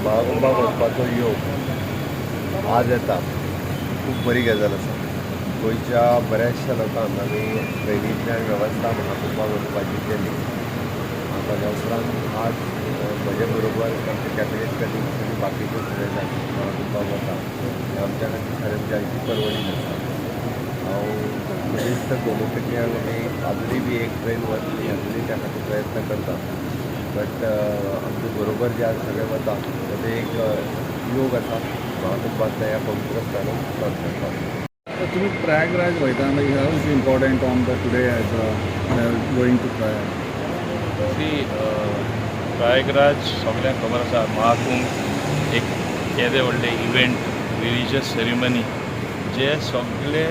महाकुंभाक वचपाचो योग आज येता, खूब बरी गजाल आसा. गोंयच्या बऱ्याचशा लोकांक आमी ट्रेनींतल्यान वेवस्था महाकुंभाक वचपाची केली. ताज्या उपरांत आज म्हजे बरोबर आमचे कॅबिनेट कलिग्स आनी बाकीचे सगळे जाण महाकुंभाक वता, हें आमच्या खातीर खरें म्हणजे आयची पर्वणी आसा. हांव गिरेस्त गोमंतकियांक आमी अजुनूय बी एक ट्रेन वतली, अजुनूय त्या खातीर प्रयत्न करता. बट आमचे बरोबर जे आज सगळे वता, तेजे एक योग आसा महाकुंभांतल्या ह्या पवित्र स्थानात स्नान करपाक. तुम्ही प्रयागराज वयता, how is important on the today as going to Prayag? See, Prayagraj सगल्यांक खबर आसा, महाकुंभ एक केदें व्हडलें इव्हेंट, रिलिजियस सेरेमनी, जे सगळे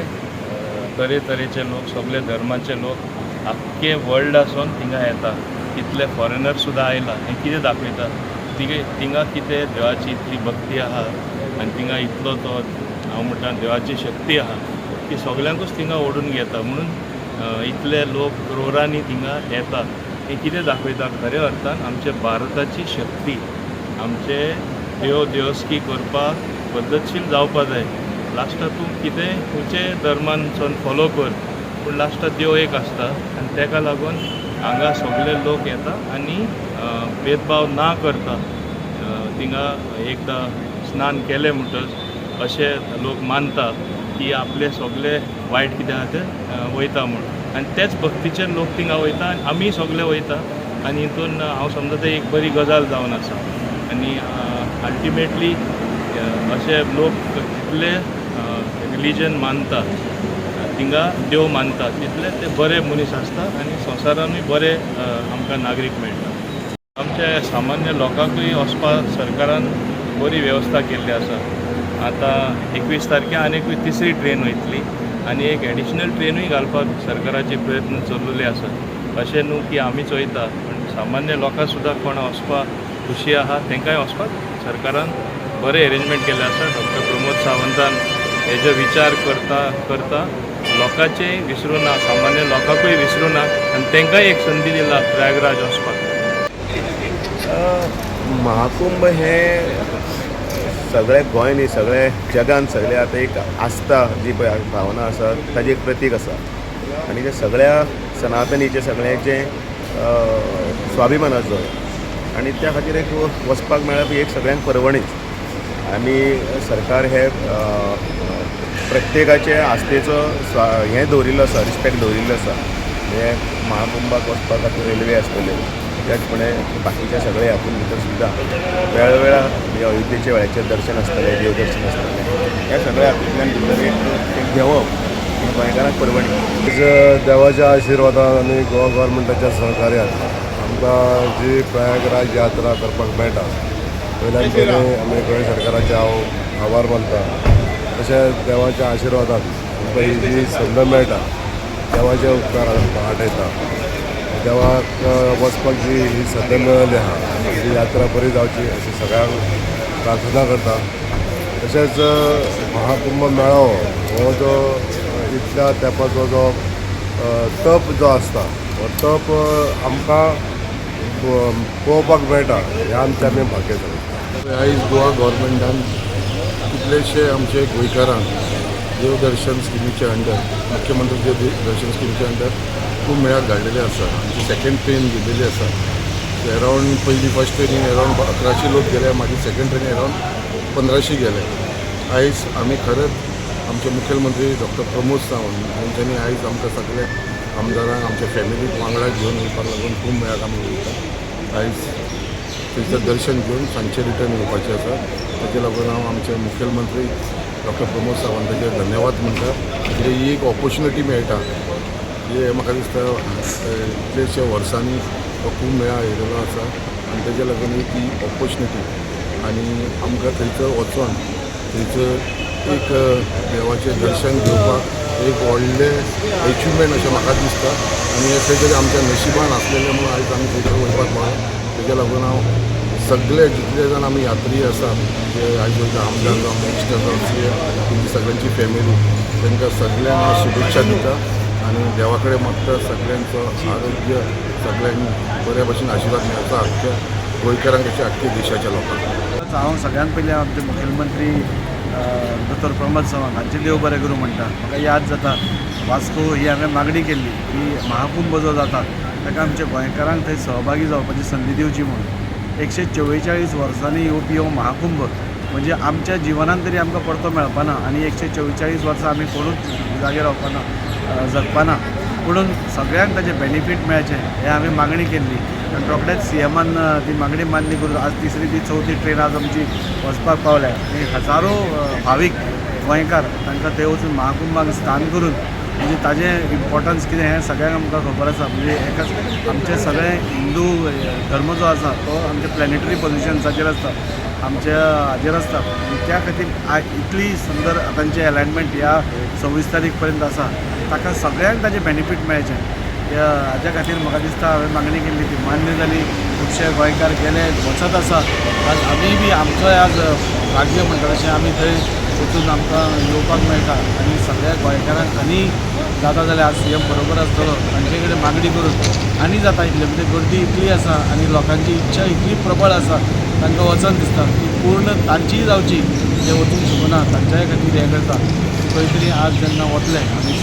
तरेतरेचे लोक, सगळे धर्माचे लोक आख्खे वर्ल्ड आसून थिंगा येता. कितले फॉरेनर सुद्दां आयला. हें कितें दाखयता? तिगे थिंगा कितें देवाची इतली भक्ती आहा आनी थिंगा इतलो तो, हांव म्हणटा, देवाची शक्ती आहा की सगल्यांकूच थिंगा ओडून घेता. म्हणून इतले लोक क्रोरांनी थिंगा येता. हें कितें दाखयता? खऱ्या अर्थान आमच्या भारताची शक्ती. आमचे देव देवस्की करपाक पद्दतशीर जावपा जाय. लास्टाक तूं कितेंय खंयचेय धर्मान फॉलो कर, पूण लास्टाक देव एक आसता आनी ताका लागून हांगा सगळे लोक येता आनी भेदभाव ना करता थिंगा एकदां स्नान केलें म्हणटच अशें लोक मानता की आपले सगळे वायट कितें आहा तें वयता म्हूण. आनी तेच भक्तीचेर लोक थिंगा वयता आनी आमी सगळे वयता आनी हितून हांव समजता एक बरी गजाल जावन आसा. आनी अल्टिमेटली अशे लोक जितले रिलीजन मानता, थिंगा देव मानता, तितले ते बरे मनीस आसता आनी संवसारानूय बरे आमकां नागरीक मेळटा. आमच्या सामान्य लोकांकूय वचपाक सरकारान बरी वेवस्था केल्ली आसा. आतां 21 तारखे आनी एकूय तिसरी ट्रेन वयतली आनी एक एडिशनल ट्रेनूय घालपाक सरकाराचे प्रयत्न चल्लेले आसा. अशें न्हू की आमीच वयता, पूण सामान्य लोकां सुद्दां कोण वचपाक खुशी आहा, तांकांय वचपाक सरकारान बरें एरेंजमेंट केल्लें आसा. डॉक्टर प्रमोद सावंतान हेजो विचार करता करता लोकांचेय विसरूं ना, सामान्य लोकांकूय विसरूं ना आनी तांकांय एक संदी दिला प्रयागराज वचपाक. महाकुंभ हे सगळे गोंय न्ही, सगळे जगान सगळे आतां एक आस्था जी पळय भावना आसा, ताजी एक प्रतीक आसा आनी ते सगळ्या सनातनीचे सगळ्यांचे स्वाभिमानाचो आनी त्या खातीर एक वचपाक मेळप ही एक सगळ्यांक पर्वणीच. आनी सरकार हे प्रत्येकाचे आस्थेचो हें दवरिल्लो आसा, रिस्पेक्ट दवरिल्लो आसा. हे महाकुंभाक वचपा खातीर रेल्वे आसतल्यो, त्याचप्रमाणे बाकीच्या सगळे हातून भितर सुद्दां वेळावेळार म्हणजे अयोध्येच्या वेळाचेर दर्शन आसतलें, देवदर्शन आसतलें. ह्या सगळ्या हातूंतल्यान भितर एक तें घेवप ही गोंयकारांक पर्वणी. आज देवाच्या आशिर्वादान आनी गोवा गव्हर्मेंटाच्या सहकार्यान आमकां जी प्रयागराज यात्रा करपाक मेळटा, वयल्यान पयलीं आमी गोंय सरकाराचे हांव आभार मानता. तशेंच देवाच्या आशिर्वादान आमकां ही जी संद मेळटा, देवाचे उपकार आमकां आठयता. देवाक वचपाक जी ही संद मेळिल्ली आहा, ही यात्रा बरी जावची अशी सगळ्यांक प्रार्थना करता. तशेंच महाकुंभ मेळावो हो जो इतल्या तेंपाचो जो तप जो आसता, हो तप आमकां पळोवपाक मेळटा, हें आमचें आमी भाग्य समजता. आयज गोवा गव्हर्मेंटान कितलेशे आमचे गोंयकारांक देवदर्शन स्किमीच्या अंडर, मुख्यमंत्री देव दर्शन स्किमीच्या अंडर खूब मेळ्याक धाडलेले आसा. आमची सेकंड ट्रेन गेलेली आसा. अरावंड पयली फर्स्ट ट्रेनीन अरावंड 1100 लोक गेले, मागीर सेकंड ट्रेनीन अरावंड 1500 गेले. आयज आमी खरेंच आमचे मुखेलमंत्री डॉक्टर प्रमोद सावंत हांच्यांनी आयज आमकां सगळे आमदारांक आमच्या फॅमिलीक वांगडा घेवन येवपाक लागून खूब मेळाक आमी वयता. आयज थंयसर दर्शन घेवन सांजचे रिटर्न येवपाचें आसा. ताचे लागून हांव आमचे मुखेलमंत्री डॉक्टर प्रमोद सावंताचे धन्यवाद म्हणटा, कित्याक ही एक ऑपॉर्च्युनिटी मेळटा. हे म्हाका दिसता कितलेशे वर्सांनी हो खूब मेळा येयलेलो आसा आनी तेज्या लागून एक ही ऑपॉर्च्युनिटी आनी आमकां थंयसर वचोन थंयसर एक देवाचें दर्शन घेवपाक एक व्हडलें एचिवमेंट अशें म्हाका दिसता. आनी हें खंय तरी आमच्या नशिबान आसलेलें म्हणून आयज आमी थंयसर वयपाक मेळ्ळें. तेज्या लागून हांव सगळे जितले जाण आमी यात्री आसा, जे आयज वयता, आमदार जावं, मिनिस्टर जावं, सीएम, तेंची सगळ्यांची फॅमिली, तांकां सगळ्यांक हांव शुभेच्छा दिता आनी देवा कडेन मागता, सगळ्यांचो आरोग्य, सगळ्यांक बऱ्या भशेन आशिर्वाद मेळचो, आख्ख्या गोंयकारांक तशें आख्ख्या देशाच्या लोकांक. हांव सगळ्यात पयलीं आमचे मुखेलमंत्री दोतोर प्रमोद सावंत हांचे देव बरें करूं म्हणटा. म्हाका याद जाता, वास्को ही हांवें मागणी केल्ली की महाकुंभ जो जाता ताका आमच्या गोंयकारांक थंय सहभागी जावपाची संदी दिवची म्हणून. 144 वर्सांनी येवपी हो महाकुंभ म्हणजे आमच्या जिवनान तरी आमकां परतो मेळपाना आनी 144 वर्सां आमी कोणूच जागे रावपाना, जगपाना, पुणून सगळ्यांक ताजें बेनिफीट मेळचें हें हांवें मागणी केल्ली आनी रोखडेच सीएमान ती मागणी मान्य करून आज तिसरी ती चवथी ट्रेन आज आमची वचपाक पावल्या आनी हजारो भावीक गोंयकार तांकां थंय वचून महाकुंभाक स्नान करून, म्हणजे ताजें इम्पॉर्टन्स कितें हें सगळ्यांक आमकां खबर आसा. म्हणजे एकाच आमचे सगळे हिंदू धर्म जो आसा तो आमच्या प्लॅनेटरी पोजिशन्साचेर आसता, आमच्या हाजेर आसता. त्या खातीर इतली सुंदर तांचें एलायनमेंट ह्या 26 तारीख पर्यंत आसा, ताका सगळ्यांक ताजें बेनिफीट मेळचें हाज्या खातीर म्हाका दिसता हांवें मागणी केल्ली ती मान्य जाली. खुबशे गोंयकार गेले, वचत आसा. आज आमी बी आमचोय आज भाग्य म्हणटा तशें आमी थंय वचून आमकां येवपाक मेळटा आनी सगळ्या गोंयकारांक आनी जाता जाल्यार आज सीएम बरोबर आसतलो, तांचे कडेन मागणी करून आनी जाता इतलें. म्हणजे गर्दी इतली आसा आनी लोकांची इच्छा इतली प्रबळ आसा, तांकां वचन दिसता की पूर्ण तांचीय जावची, जे वचूंक शकना तांच्याय खातीर हें करता. खंय तरी आज जेन्ना वतले आमी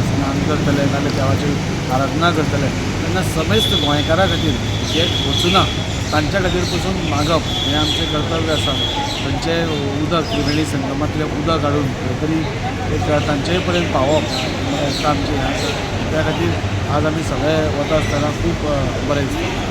स्नान करतले नाल्यार देवाची आराधना करतले तेन्ना समेस्त गोंयकारां खातीर जे वचुना तांच्या खातीर पसून मागप हें आमचें कर्तव्य आसा. थंयचें उदक, त्रिवेणी संगमांतलें उदक हाडून खंय तरी एक तांचेय पर्यंत पावोवप म्हाका दिसता आमचें हें आसा. त्या खातीर आज आमी सगळे वता आसतना खूब बरें दिसता.